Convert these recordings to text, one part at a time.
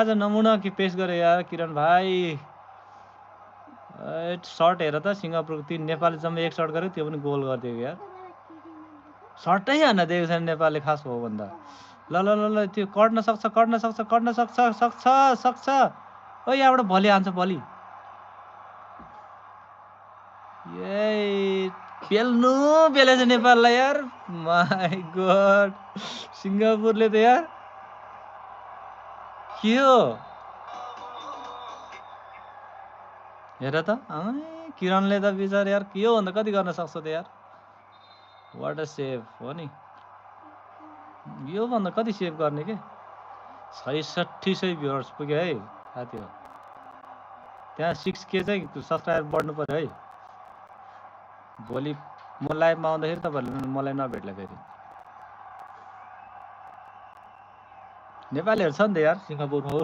आज नमुना कि पेश गरे यार किरण भाइ। सर्ट हेर त सिङ्गापुरको 3 नेपालले जम्मै 1 सर्ट गर्यो त्यो पनि गोल गरिदिएको यार। सर्टै हान्न दिएको छैन नेपालले खास हो भन्दा। ल ल ल ल त्यो कट्न सक्छ ओ यहाँबाट भली हान्छ भली। ए पेलेछ नेपाललाई यार। माई गॉड सिङ्गापुरले त यार के हो हेर त किरणले त बिचार यार के हो भन्दा कति गर्न सक्छ त यार। वाट अ सेभ हो नि यो भन्दा कति सेभ गर्ने के 6600 भ्युअर्स पुग्यो है साथी हो। त्यहाँ 6K चाहिँ सब्सक्राइबर बढ्नु पर्यो है। भोलि म लाइभमा आउँदाखेरि तपाईँहरूले मलाई नभेट्ला फेरि। नेपालीहरू छ नि त यार सिङ्गापुरमा हो।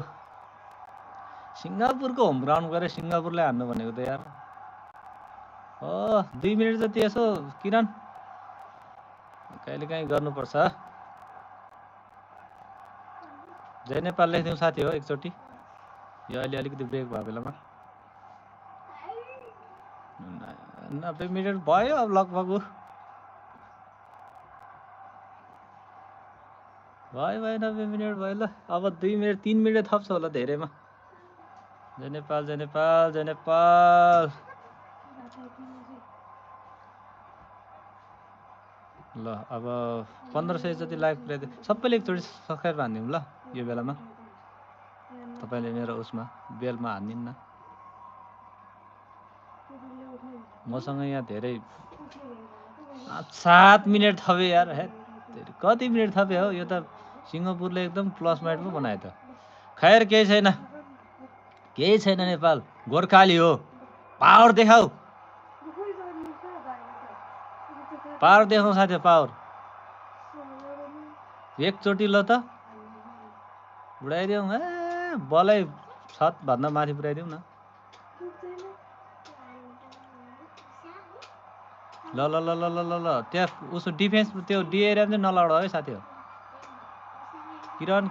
सिङ्गापुरको होम ग्राउन्ड गएर सिङ्गापुरलाई हान्नु भनेको त यार। 2 मिनट जति यसो किरण कहिले काहीँ गर्नुपर्छ। जय नेपाल लेखिदिउँ साथी हो एकचोटि। यो अहिले अलिकति ब्रेक भयो बेलामा 90 मिनट भयो अब लगभग भयो 90 मिनट भयो। ल अब 2 मिनट 3 मिनट थप्छ होला धेरैमा। जय नेपाल जय नेपाल जय नेपाल। ल अब 1500 जति लाइक पुऱ्याइदियो सबैले एकचोटि सब्सक्राइब हानिदिउँ ल यो बेलामा। तपाईँले मेरो उसमा बेलमा हानिदिनु न। मसँग यहाँ धेरै 7 मिनट थपे यार। हे कति मिनट थपे हो यो त सिङ्गापुरले एकदम प्लस माइन्ड पो बनायो त। खैर केही छैन नेपाल गोर्खाली हो। पावर देखाऊ साथी पावर एकचोटि ल त उडाइदिउँ। बलै छत भन्दा माथि पुऱ्याइदिउँ न। ल ल ल ल ल ल ल त्यहाँ उसको डिफेन्स त्यो डी एरियामा चाहिँ नलड है साथी हो। किरण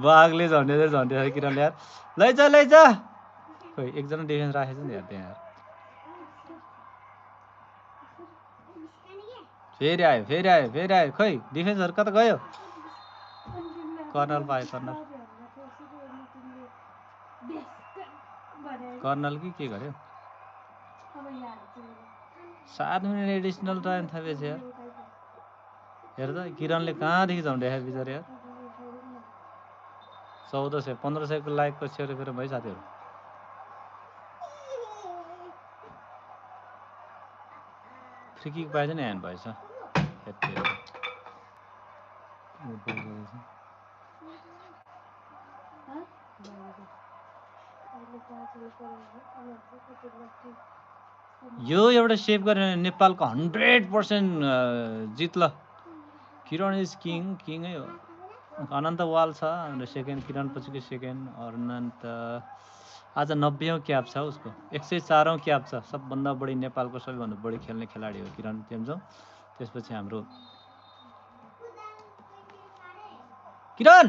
बाघले झन्डे किरण यार। लैजा खोइ एकजना डिफेन्स राखेछ नि यार त्यहाँ। फेरि आयो खोइ डिफेन्सहरू कता गयो। कर्नल पायो कर्नल कि के गर्यो। 7 मिनट एडिसनल टाइम थपेछ यार। हेर त किरणले कहाँदेखि झन्ड्यायो बिचार यार। 1400 1500 को लाइकको सेयर फेरि भयो साथीहरू। फ्री किक पाएछ नि ह्यान्ड भएछ। यो एउटा सेभ गरेर नेपालको 100% जित ल। किरण इज किङै हो। अनन्त वाल छ सेकेन्ड किरण पछिको सेकेन्ड अनन्त। आज 90औं क्याप छ उसको 104औं क्याप छ। सबभन्दा बढी नेपालको सबैभन्दा बढी खेल्ने खेलाडी हो किरण तेन्जोङ। त्यसपछि हाम्रो किरण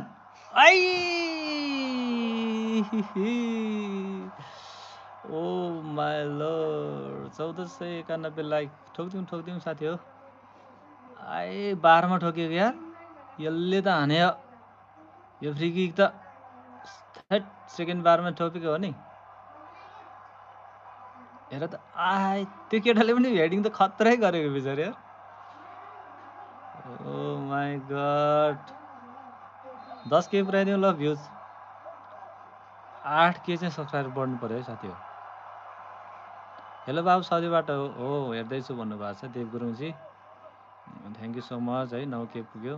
ओ माई लर्ड 1491 लाइक ठोक्दिउँ साथी हो। 12 मा ठोक्यो यार। यसले त हाने यो फ्री किक त सेकेन्ड 12 मा ठोकेको हो नि। हेर त त्यो केटाले पनि हेडिङ त खतरै गरेको बिचार यार। ओ माई गॉड 10K पुऱ्याइदिउँ ल भ्युज। 8K चाहिँ सब्सक्राइबर बढ्नु पर्यो है साथी हो। हेलो बाबु साउदीबाट हो हेर्दैछु भन्नुभएको छ देव गुरुङजी। थ्याङ्क यू सो मच है 9K पुग्यो।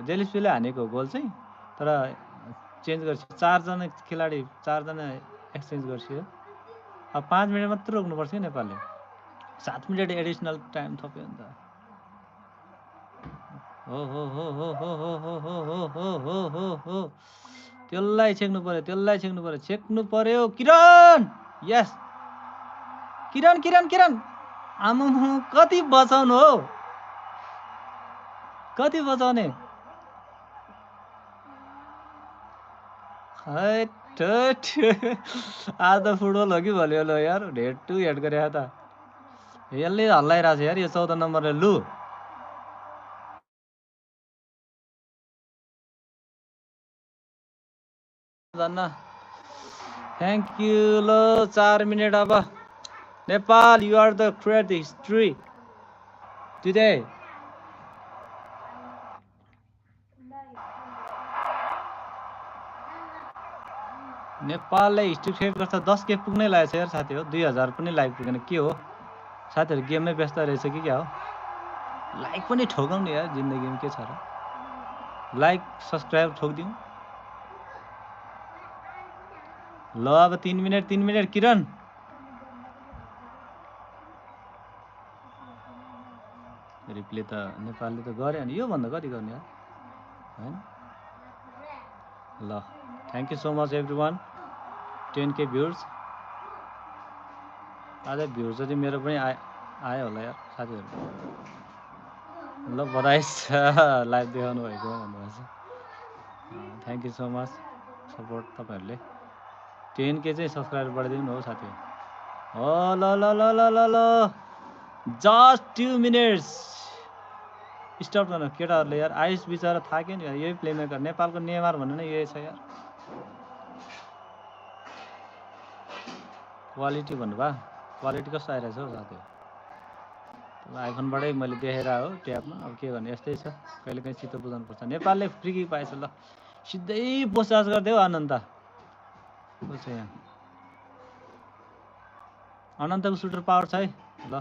जेलिस्पीले हानेको गोल चाहिँ तर चेन्ज गर्छ। 4जना खेलाडी 4जना एक्सचेन्ज गर्छ। अब 5 मिनट मात्र रोक्नुपर्छ कि नेपालले। 7 मिनट एडिसनल टाइम थप्यो नि त। हो त्यसलाई छेक्नु पर्यो किरण। यस किरण आमा कति बचाउनु हो। कति बचाउने आज त फुटबल हो कि भलिबल हो यार हेड टु हेड गरे त यसले हल्लाइरहेको छ यार यो 14 नम्बरले लु थ्याङ्क यू ल 4 मिनेट अब Nepal you are the create history today नेपालले हिस्ट्री क्रिएट गर्छ 10K पुग्नै लागेको छ यार साथी हो 2000 पनि लाइक पुगेन के हो साथीहरू गेममै व्यस्त रहेछ कि क्या हो लाइक पनि ठोकाउने यार जिन्दगीमा के छ र लाइक सब्सक्राइब ठोकिदिउँ ल अब 3 मिनेट किरण रिप्ले त नेपालले त गरे अनि यो भन्दा कति गर्ने यार हैन ल thank you so much everyone 10K viewers आज भ्युर्स चाहिँ मेरो पनि आयो होला यार साथीहरू ल बधाई छ लाइभ देखाउनु भएको भन्नुभएको छ thank you so much support तपाईँहरूले 10K चाहिँ सब्सक्राइबर बढाइदिनु हो साथीहरू हो ल ल ल ल ल ल जस्ट 2 मिनट्स स्टप गर्न केटाहरूले यार आयुष बिचरा थाक्यो नि यही प्लेमेकर नेपालको नेमार भन्नु नै यही छ यार क्वालिटी भन्नुभयो क्वालिटी कस्तो आइरहेछ हौ साथीहरू आइफोनबाटै मैले देखेर हो ट्याबमा अब के गर्ने यस्तै छ कहिले काहीँ चित्त बुझाउनुपर्छ नेपालले फ्री किक पाएछ ल सिधै पोस्टचार्ज गरिदियो अनन्त को छ यहाँ अनन्तको सुटर पावर छ है ल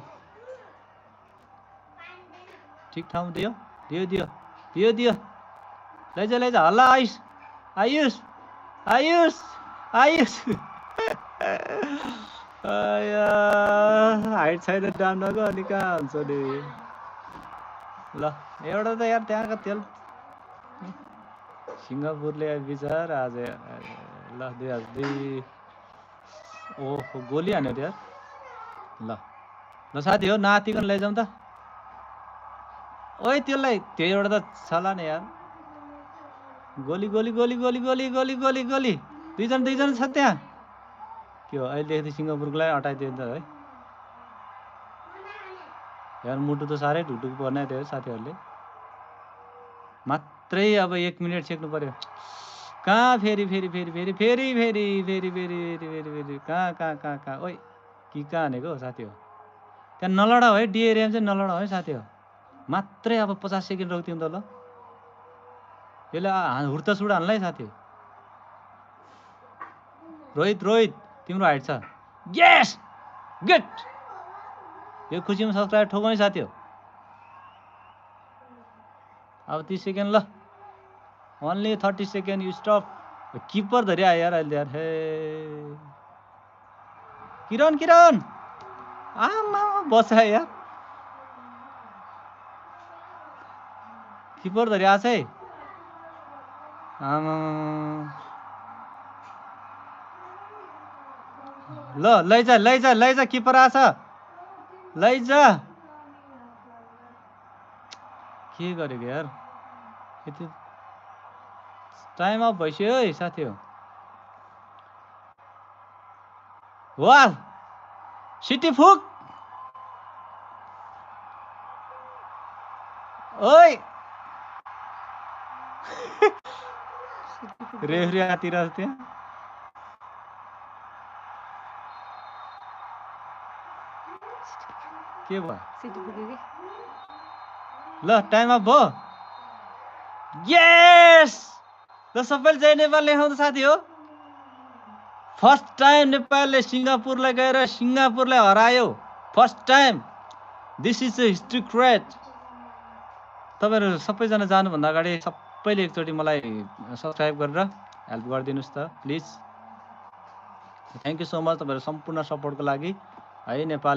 ठिक ठाउँ दियो लैजा हल्ला आयुष हाइट छैन डाम्नको अनि कहाँ हुन्छ नि ल एउटा त यार त्यहाँको तेल सिङ्गापुरले बिचार आज ल 2002 ओहो गोली हान्यो यार ल साथी हो नातिकन लैजाउँ त ओइ त्यसलाई त्यो एउटा त छला नि यार गोली दुईजना छ त्यहाँ के हो अहिलेदेखि सिङ्गापुरकोलाई हटाइदियो नि त है यार मुटु त साह्रै ढुकढुक पर्ने थियो साथीहरूले मात्रै अब 1 मिनेट सेक्नु पर्यो कहाँ फेरि कहाँ ओइ कि कहाँ हानेको साथी हो त्यहाँ नलडा है डी एरियामा चाहिँ नलडा है साथी हो मात्रै अब 50 सेकेन्ड रोक्थ्यौँ त ल यसले हुर्ता सुड हान्ला है साथी रोहित तिम्रो हाइट छ यस गुड यो खुसीमा सब्सक्राइब ठोक्नु है साथी हो अब 30 सेकेन्ड ल ओन्ली 30 सेकेन्ड यु स्टप किपर धरि आयो यार अहिले यार हे किरण आमा बसा यार किपर धरि आछ है आमा ल लैजा किपर आछ लैजा के गरेको यार यति टाइम अफ भइसक्यो है साथी हो वाह सिटी फुक ओइ रेफ्री आतिर त्यहाँ के भयो ल टाइम अफ भयो यस ल सबैले जय नेपाल लेखाउनु साथी हो फर्स्ट टाइम नेपालले सिङ्गापुरलाई गएर सिङ्गापुरलाई हरायो first time this is a history create तपाईहरु सबैजना जानुभन्दा अगाडि सबैले एकचोटि मलाई सब्स्क्राइब गरेर हेल्प गरिदिनुस् त please thank you so much तपाईहरु सम्पूर्ण सपोर्टको लागि है नेपालले